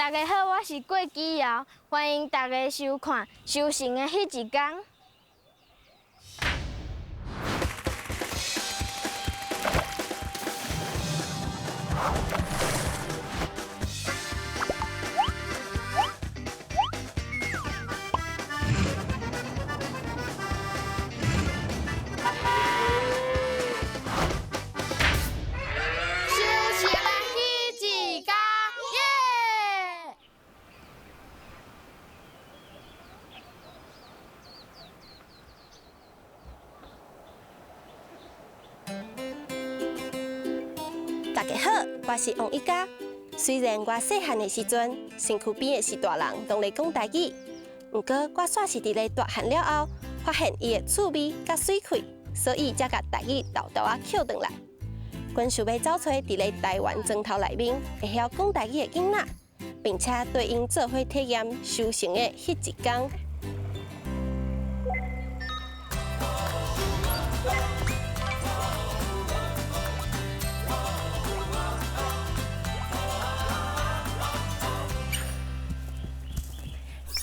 大家好，我是郭基瑶，歡迎大家收看《收成的彼一工》。收成的彼一工，耶！大家好，我是王一嘉。雖然我細漢的時陣，身軀邊的序大人攏咧講台語，毋過我煞是佇咧大漢了後，發現伊的趣味佮媠氣，所以才共台語沓沓仔抾轉來。阮想欲走揣佇咧台灣莊頭內面會曉講台語的囡仔，並且綴𪜶做伙體驗收成的彼一工。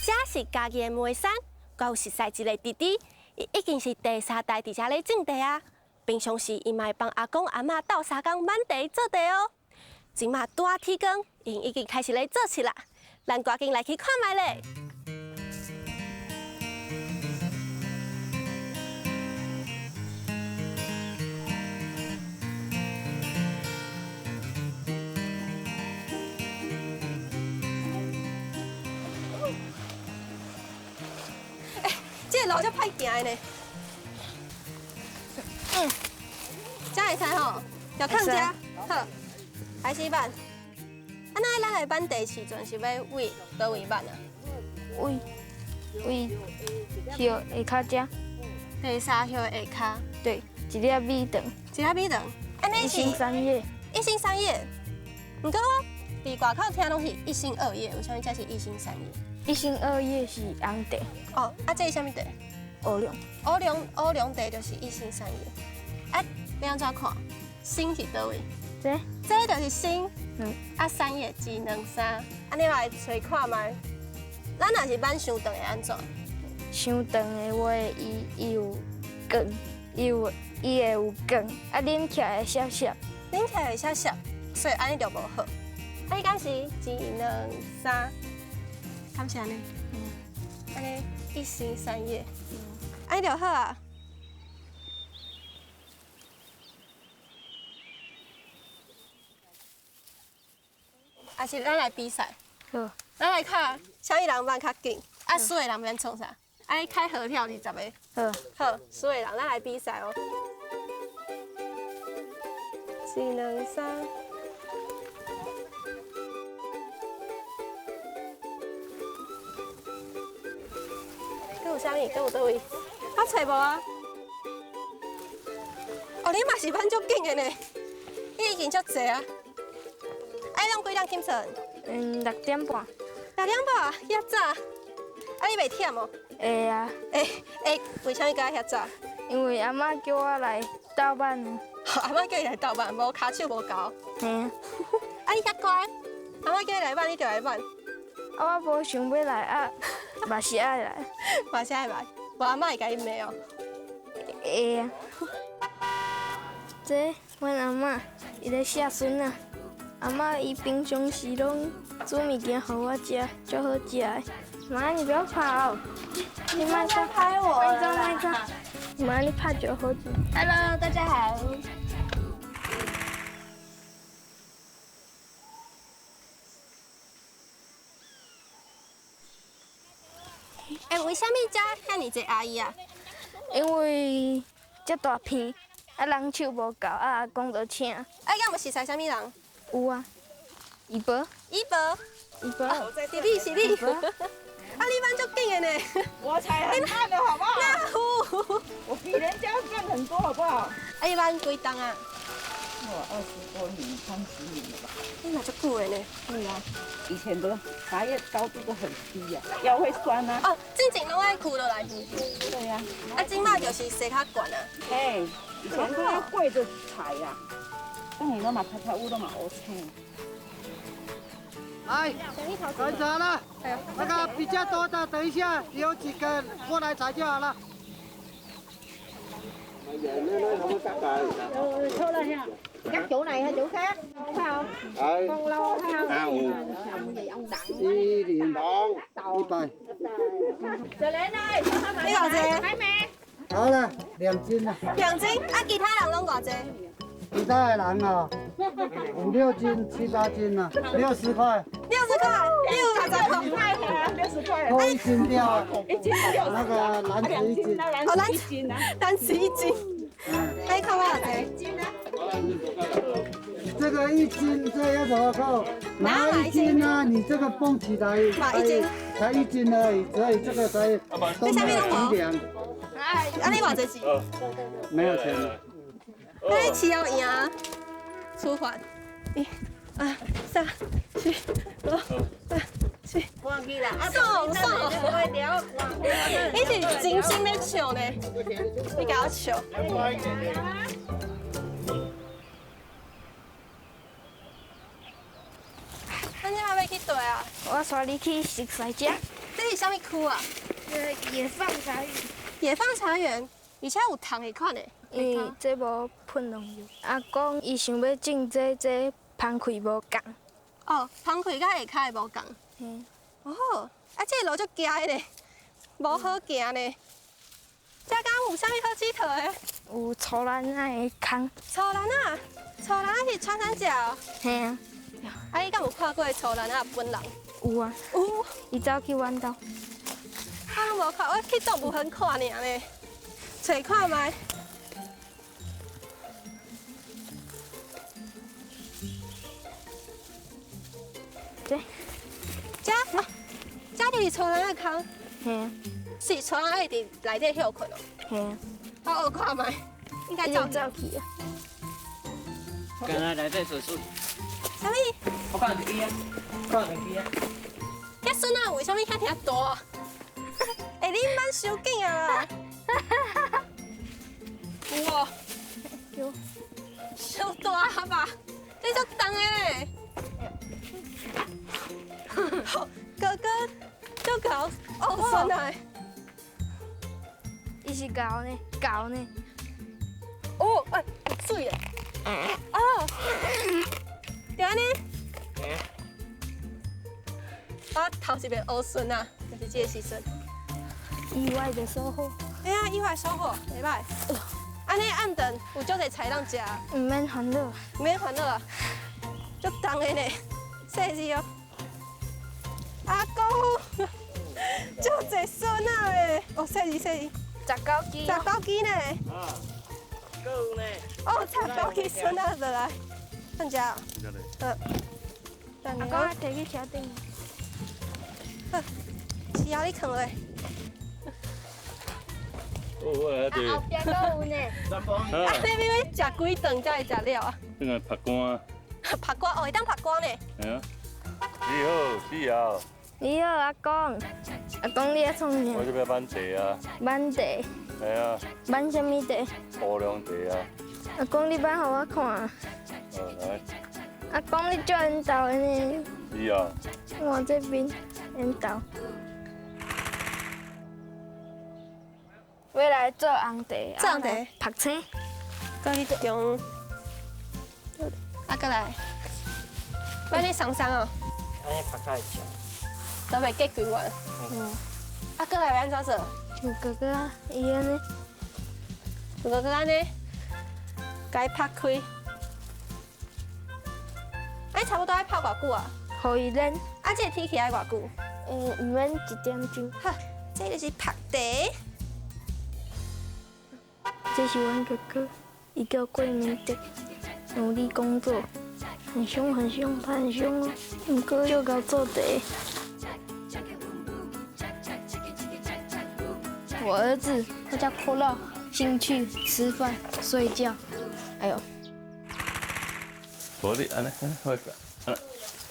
這是嘉義的梅山，我有熟似一个弟弟，伊已經是第三代佇遮咧種地啊。平常時伊嘛會幫阿公阿嬤鬥相共挽地做地哦。這馬拄仔天光，𪜶已經開始咧做事啦。咱趕緊來去看覓咧。欸，這个路遮歹行的呢。嗯，這會使吼，就囥遮，好，開始挽。啊，那咱來挽地時陣是欲佇佗位挽啊？位位葉下跤遮。第三葉下跤。對，一粒米腸。一粒米腸。按呢一是心三葉。一心三葉。毋過我佇外口聽攏是一心二葉，為啥物這是一心三葉？一心二葉是紅茶。哦，啊，這是啥物茶？烏龍。烏龍烏龍茶就是一心三葉。啊，欲按怎看？心是佗位？這。這就是心。嗯。啊，三葉一兩三，按呢來揣看覓。咱若是挽傷長會按怎？傷長的話，伊伊有梗，伊有伊會有梗，啊，啉起來會澀澀。啉起來會澀澀，所以按呢就無好。啊，你敢是一兩三？敢是按呢？嗯。按呢一心三葉。按呢就好啊。啊是咱來比賽。好。咱來看，啥物人挽較緊？啊，輸的人欲按創啥？啊，開合跳20个。好。好，輸的人，咱來比賽哦。一、兩、三。閣有啥物？閣有佗位？我揣無啊。哦，你嘛是挽足緊的呢，你已經足濟啊。啊，你攏幾點起床？嗯，6點半。6點半，遐早。啊，你袂忝哦？會啊。會會，為啥物佮遐早？因為阿嬤叫我來鬥挽。阿嬤叫你來鬥挽，無跤手無猴。嘿啊。啊，你遐乖，阿嬤叫你來挽，你就來挽。啊，我無想欲來啊，嘛是愛來。嘛是愛來，無阿嬤會共你罵哦。會啊。這阮阿嬤，伊咧錫孫仔。阿嬤伊平常時攏煮物件予我食，足好食的。媽，你不要跑，你莫再拍我莫走莫走。媽，你拍就好。 Hello，大家好。欸，為啥物遮遐爾濟阿姨啊？因為遮大片，啊人手無夠，啊阿公就請。啊，敢有熟似啥物人？有啊，姨婆。姨婆。姨婆。是你是你。啊，你挽足緊的呢。我才很慢的好不好？哪有？我比人家賺很多好不好？啊，你挽幾冬啊？我20多年、30年了吧。你嘛足久的呢。對啊，以前都茶葉高度都很低啊，腰會酸啊。哦，之前攏愛屈落來。對啊。啊，這馬就是踅較懸啊。哎，以前都要跪着採啊，當你都嘛拍拍烏都嘛 OK。來，採茶了，那個比較多的，等一下有幾個過來採就好了。 Cắt chỗ này hay chỗ khác? Phải không? Con lo phải không? 一零100。你偌濟？好了，2斤了。2斤，啊，其他人攏偌濟？其他的人啊，五六斤、七八斤啊，60塊。 60塊，60塊。扣1斤掉，那個籃子一斤。哦，籃子1斤。你扣我偌濟？這個1斤，這要怎麼扣？拿1斤啊！你這個蹦起來，才1斤而已，所以這個才都沒有幾兩。啊，你偌濟錢？沒有錢了。你飼要贏，出發。1、2、3、4、5、6、7。爽爽！你是真心咧笑呢？你共我笑。咱這擺欲去佗啊？我帶你去熟似遮。這是啥物區啊？野放茶園。野放茶園，而且有蟲的款的。因為這無噴農藥。阿公伊想欲種這，這芳開無仝。哦，芳開佮下跤的無仝。嗯。哦，啊，這個路足行的呢，無好行呢。這敢有啥物好𨑨迌的？有粗蘭仔的空。粗蘭仔，粗蘭仔是穿山甲哦。嘿啊。啊，你敢有看過粗蘭仔本人？有啊。有。伊走去阮兜。我攏無看，我去動物園看爾呢，揣看覓。這，這，這就是粗蘭仔空。嘿啊。是粗蘭仔會佇內底歇睏哦。嘿啊。我學看覓，應該走走去啊。剛才內底做事。啥物？我看袂記啊，看袂記啊。遐孫仔為啥物遐爾大？欸，你毋免傷緊啊啦。有無？有。傷大吧？這足重的咧。哥哥，足𠢕哦，孫仔。伊是𠢕呢，𠢕呢。哦，欸，有水咧。哦。就按呢。我頭一遍烏孫啊，就是這個時陣。意外的收穫。哎呀，意外收穫，袂歹。按呢暗頓有足濟菜通食。毋免煩惱。毋免煩惱啊，足重的呢，細隻哦。阿公，足濟孫仔的，哦，細隻細隻。19支。19支呢。啊，夠呢。哦，19支孫仔落來，放食。好。阿公，我提去車頂。好，飼予你囥落。哦，我後壁閣有呢。啊，你欲食幾頓才會食了啊？這個曝乾。曝乾哦，會當曝乾呢。係啊。你好，你好。你好，阿公。阿公，你咧創啥？我這邊挽茶啊。挽茶。係啊。挽啥物茶？烏龍茶啊。阿公，你挽予我看。哦，來。阿公，你足緣投的呢。是啊。我這邊緣投。欲來做紅茶，做紅茶，曝青。過去中，啊，過來，欲你送送哦。按呢曝較會熟。都袂結規完。嗯。啊，過來欲按怎做？像哥哥啊，伊按呢。像哥哥按呢，共伊拍開。哎，差不多愛泡偌久啊？予伊冷。啊，這個天氣愛偌久？嗯，毋免1點鐘。好，這就是曝茶。這是阮哥哥，伊叫郭明德，努力工作，很兇很兇，他很兇哦。毋過足𠢕做茶。我兒子，他叫郭樂，興趣吃飯、睡覺，哎呦。無你按呢，我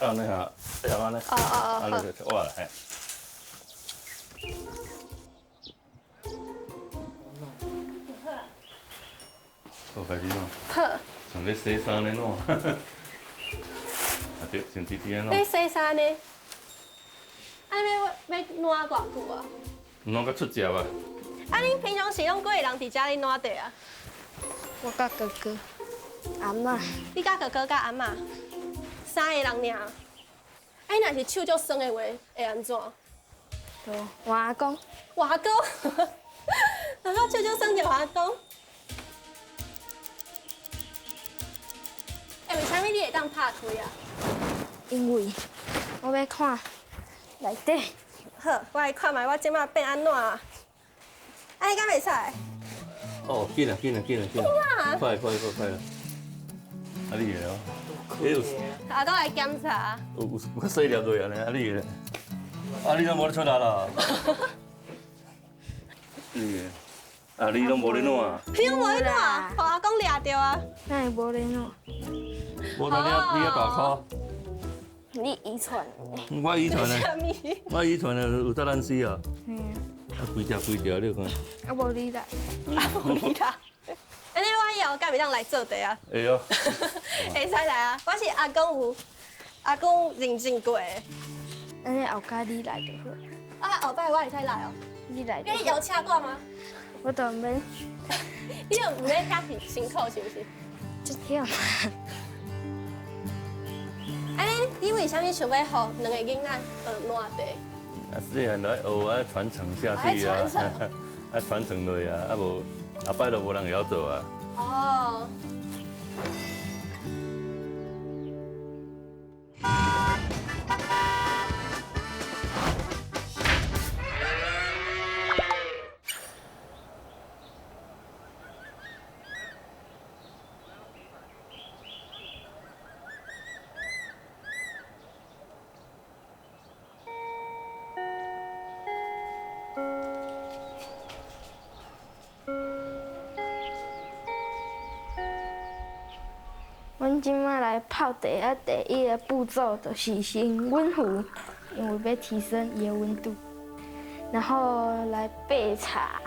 按呢下，按呢，按呢就活啦，嘿。好開始喏。好。像咧洗衫咧喏。啊，對，先直直你洗衫呢？啊，你欲湠偌久啊？湠到出汁啊！啊，恁平常時攏幾个人佇遮咧湠茶啊？我佮哥哥、阿嬤。你佮哥哥佮阿嬤，三个人爾。啊，你若是手足酸的話，會按怎？就換阿公。換阿公，若講手足酸就換阿公。欸，為啥物你會當拍開啊？因為我欲看內底。好，我來看覓我這馬變按怎啊？按呢敢袂使？哦，緊啊緊啊緊啊緊！快快快快啦！啊你會哦？阿公來檢查。有有較細粒落啊呢，啊你會？啊你攏無咧出力啦？你會？啊你攏無咧湠啊？你攏無咧湠，予阿公掠著啊？哪會無咧湠？無啦，你遐大箍。你遺傳的。我遺傳的。我遺傳的有得咱死啊。嗯。啊，規條規條，你看。啊，無你來。啊，無你來。按呢，我以後敢會當來做茶啊？會哦。會使來啊！我是阿公有，阿公認證過的。按呢後擺你來就好。啊，後擺我會使來哦。你來。你邀請我嗎？我都免。你又毋免遐辛苦，是毋是？這忝。按呢，你為啥物想欲予兩個囡仔學湠茶？啊，細漢就愛學啊，傳承下去啊，啊，傳承落啊，啊無，後擺就無人會曉做啊。哦。阮這馬來泡茶啊，第一个步驟就是先溫壺，因為欲提升伊的溫度，然後來備茶。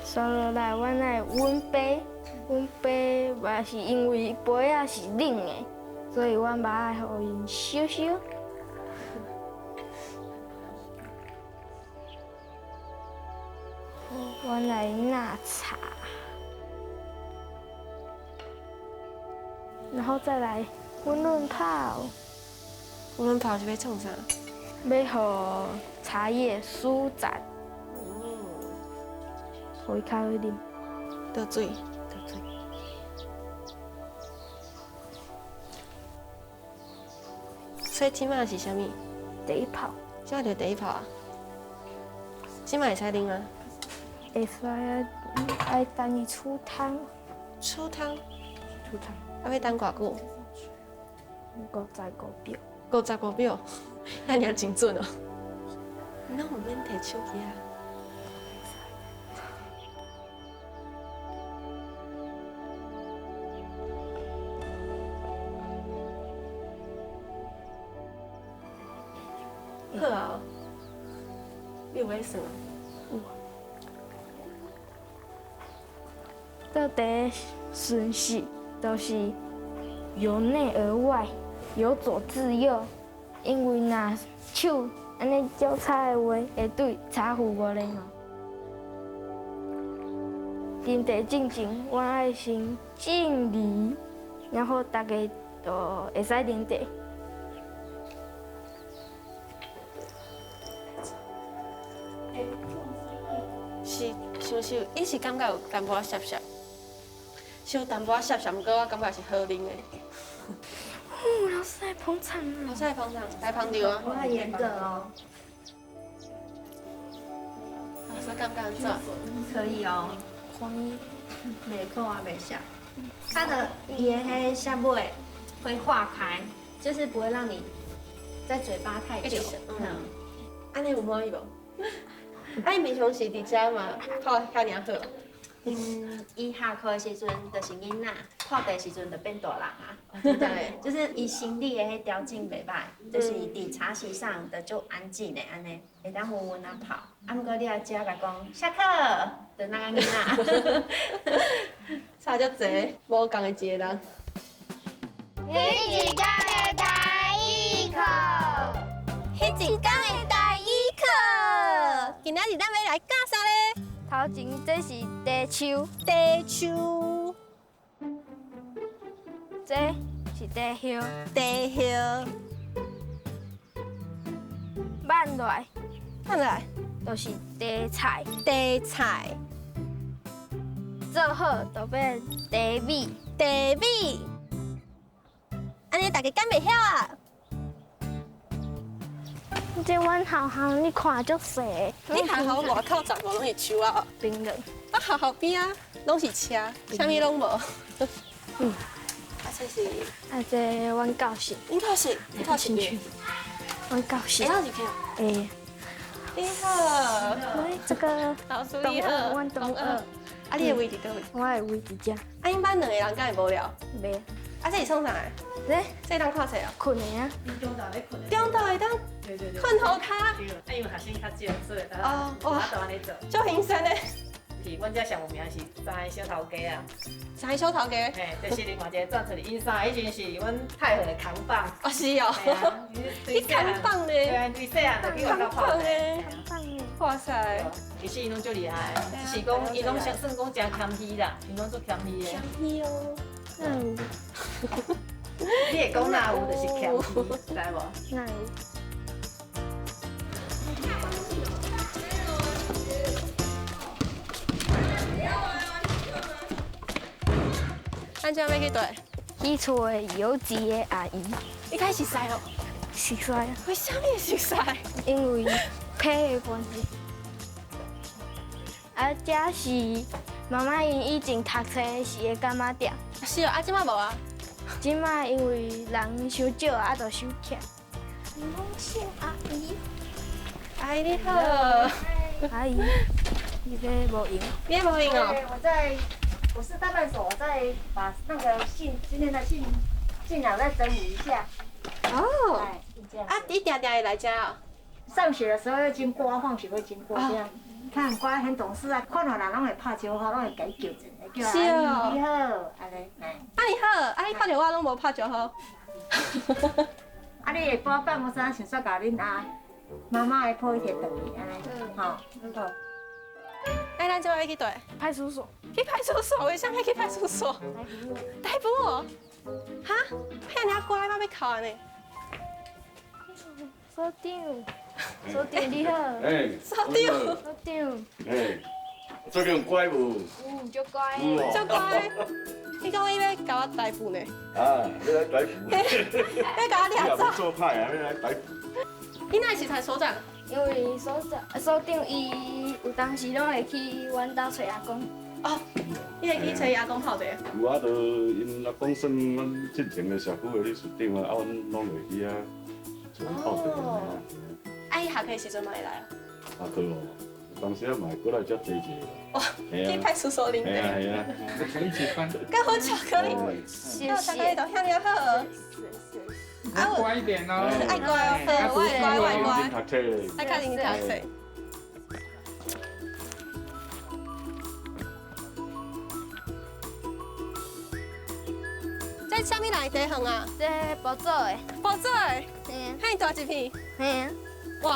煞落來，阮愛溫杯，溫杯嘛是因為杯仔是冷的，所以阮嘛愛予𪜶燒燒。阮來抐茶。然後再來溫潤泡，溫潤泡是欲創啥？欲予茶葉舒展，予伊較好啉。倒水，倒水。所以這馬是啥物？第一泡。這就第一泡啊？這馬會使啉嗎？會使啊，愛等伊出湯。出湯。出湯。啊，欲等偌久？55秒。55秒，遐爾精準哦。攏毋免提手機啊。好啊，你有咧算？有。到底順序就是。由內而外，由左至右，因為若手按呢交叉的話，會對茶壺無禮貌。斟茶進前，我愛先敬禮，然後大家就會使啉茶。是，是毋是？伊是感覺有淡薄仔澀澀。小淡薄仔澀澀，毋過我感覺是好啉的。哦，老師來捧場啊！老師來捧場，來捧場啊！我很嚴格哦。老師感覺按怎？可以哦。可以。袂苦啊，袂澀。它的鹽彼澀尾會化開，就是不會讓你在嘴巴太久。嗯。按呢有滿意無？啊，伊平常時佇遮嘛，泡遐爾好。嗯，伊下課的時陣就是囡仔，泡茶時陣就變大人啊。對，就是伊心理的彼條件袂歹，就是佇茶席上就足安靜的按呢，會當穩穩啊泡。啊，毋過你若遮共講下課，就那個囡仔。差足濟，無仝的一個人。彼一工的台语课，彼一工的台语课。今仔日咱欲来教啥咧？头前这是茶树，茶树。这是茶叶，茶叶。慢落来，慢落来，就是茶菜，茶菜。做好就变茶米，茶米。按呢大家敢袂晓啊？这阮学校你看足细。你学校外口全部拢是树啊？冰冷。啊，学校边仔拢是车，啥物拢无。嗯。啊，这是？啊，这阮教室。阮教室，你教室去。阮教室。会晓入去？会。你好。喂，这个。老师你好。阮同学。啊，你的位置佗位？我的位置遮。啊，𪜶班两个人敢会无聊？袂。啊，这是创啥的？咧，这当看册哦。睏的啊。中昼咧睏。中昼会当睏涂跤。啊，因为学生较少，所以哦，哇，就按呢做。足兴奋的。是，阮遮上有名是三个小头家啊。三个小头家？嘿，就是另外一个转出去，𪜶三个彼阵是阮太和的扛棒。哦，是哦。你扛棒呢？对啊，对细汉就去外口跑。扛棒呢？扛棒呢？哇塞！其实𪜶拢足厉害，只是讲𪜶拢算讲真谦虚啦，𪜶拢足谦虚的。谦虚哦。嗯。你会讲哪有，就是谦虚，知无？哪有？咱这欲去佗？去厝的邮局的阿姨。你敢熟似哦？熟似啊。为啥物会熟似？因为皮的关系。啊，这是妈妈𪜶以前读册时的柑仔店。是哦，啊，这摆无啊？这摆因为人伤少，啊，就收起来。姓阿姨。阿姨你好。阿姨，你这无闲？你无闲哦？我在，我是代办所，我在把那个信，今天的信进来，我再整理一下。哦。啊，你定定会来遮哦？上学的时候会经过，放学会经过这样。他很乖，很懂事啊，看到人拢会拍招呼，拢会共伊叫一下，叫阿姨你好，按呢。啊你好，啊你看著我拢无拍招呼。啊你下晡办公室想煞共恁阿妈妈会抱伊提转去按呢，吼。好。哎，咱这摆欲去佗？派出所。去派出所？为啥欲去派出所？逮捕我？哈？遐尔乖，嘛欲哭按呢？所长，所长你好。哎，所长，所长。哎，最近乖无？有，足乖。足乖。你讲伊欲共我逮捕呢？啊，欲来逮捕。欲共我掠走。做歹啊，欲来逮捕。你哪会是所长？因为所长、所长伊有当时拢会去阮兜揣阿公。哦，你会去揣阿公泡茶？有啊，就𪜶阿公算阮进前的社区的理事长啊，啊，阮拢会去遐揣泡茶。哦。啊，伊下课时阵嘛会来哦。下课哦，有当时啊嘛会过来遮坐坐。哦，去派出所啉茶。嘿啊嘿啊。一起翻。佮好巧克力，佮巧克力都遐尔好。乖一点哦。爱乖哦，好，我会乖，我会乖。爱较认真读册。这啥物人的茶园啊？这朴祖的。朴祖的。嘿。遐大一片。嘿啊。哇，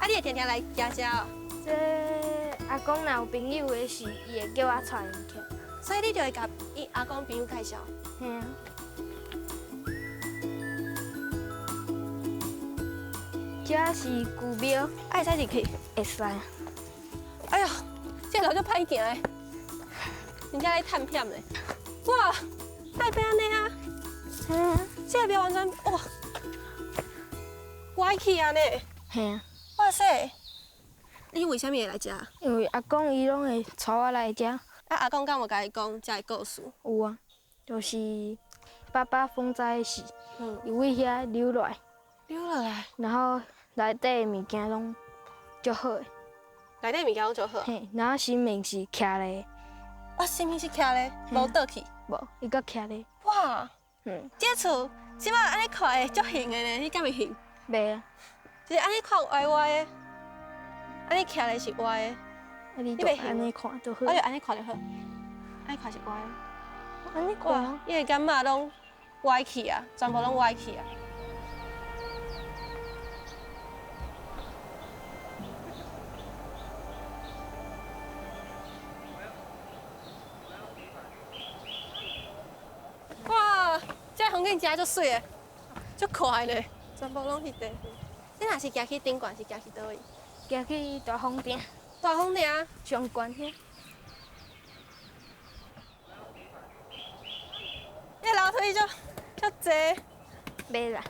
啊你会定定来行遮哦？这阿公若有朋友的时，伊会叫我带𪜶去。所以你就会共伊阿公朋友介绍。嘿啊。这是旧庙，会使入去？会使。哎哟，这路足歹行的，真正咧探险咧。哇，哪会变按呢啊？嗯。这个庙完全哇，歪去按呢。嘿啊。哇塞！你为啥物会来遮？因为阿公伊拢会带我来遮。啊，阿公敢有共伊讲遮的故事？有啊，就是八八风灾时，伊为遐溜落来。溜落来。然后内底的物件拢足好的。内底物件拢足好。嘿，然后神明是徛咧。啊，神明是徛咧，无倒去。无，伊阁徛咧。哇，这厝这摆按呢看会足型的呢，你敢袂型？袂啊。就是按呢看歪歪的，按呢徛咧是歪的。你袂按呢看就好。我就按呢看就好，按呢看是歪的。按呢看。伊的柑仔拢歪去啊，全部攏歪去啊。哇，這風景真足媠的，足快呢，全部攏是地。你若是行去頂懸，是行去佗位？行去大風埕。大風埕。上懸遐。這樓梯足足濟。袂啦。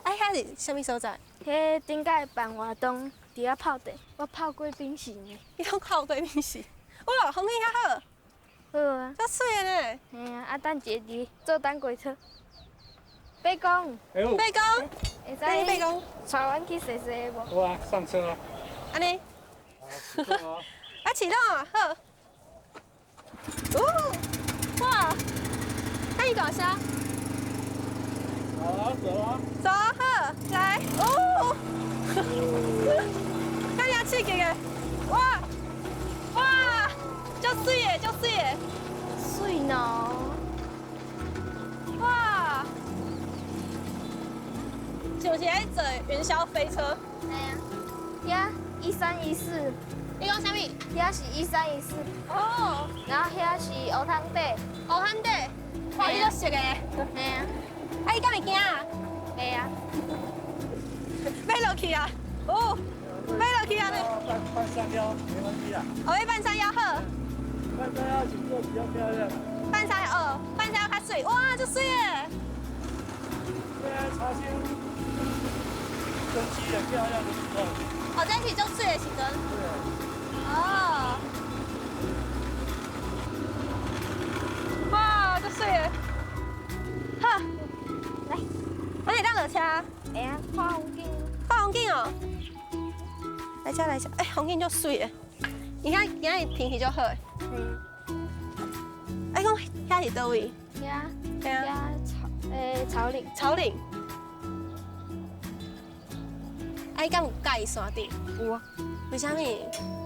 哎，遐是啥物所在？彼頂擺辦活動，佇遐泡茶，我泡過冰室呢。你攏泡過冰室？哇，風景遐好。好啊。足媠的呢。嘿啊，啊等一下佇坐等過車。伯公。伯公。會使。伯公。帶阮去踅踅無？好啊，上車啊。按呢。啊，啟動啊，好。哦，哇，看你大聲。好啊，走啊。走啊，好，來，哦，看你刺激的，哇，哇，足媠的，足媠的，媠喏。哇，就是愛坐雲霄飛車。嘿啊，遐1314。你講啥物？遐是1314。哦。然後遐是烏湯底。烏湯底，哇，你都熟的。嘿啊。啊，你敢會驚啊？會啊。欲落去啊！哦，欲落去啊！半山腰沒關係啦。哦，欲半山腰好。半山腰景色比較漂亮。半山腰哦，半山腰較媠，哇，足媠的。對啊，茶仙生機很漂亮的時候。哦，這是足媠的時陣。對。哦。哇，足媠的。好，來，我會當落車。會啊，看風景。看風景哦。來這來這，哎，風景足媠的。你看今日天氣足好的。嗯。哎，講遐是佗位？遐。遐草嶺。草嶺。啊，你敢有佮意山頂？有啊。為啥物？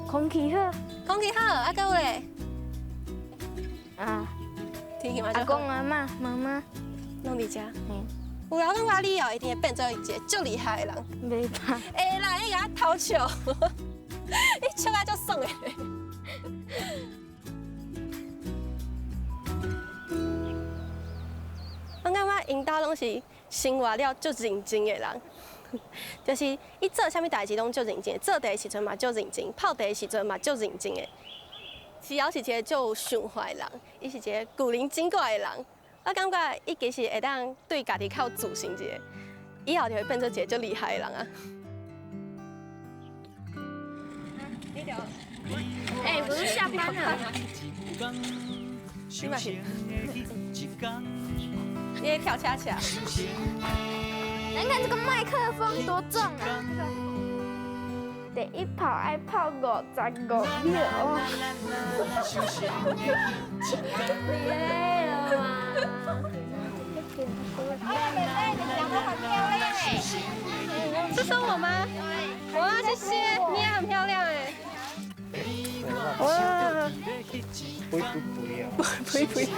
空氣好。空氣好，啊，閣有咧？啊。天氣嘛。阿公阿嬤、媽媽，攏佇遮。嗯。有人感覺你哦，一定會變做一個足厲害的人。袂吧？會啦，你共我偷笑，你笑甲足爽的。我感覺𪜶兜攏是生活了足認真的人，就是伊做啥物代誌攏足認真，做茶的時陣嘛足認真，泡茶的時陣嘛足認真的。思瑤是一個足有想法的人，伊是一個古靈精怪的人。我感覺伊其實會當對家己較有自信一個，以後就會變做一個足厲害的人啊。哎，不是下班了？你嘛是？你咧跳恰恰？你看這個麥克風多重啊！第一泡愛泡55秒。你累了嗎？哎，妹妹，你長得很漂亮哎！是說我嗎？哇，謝謝，你也很漂亮哎。哇！肥肥肥啊！肥肥肥。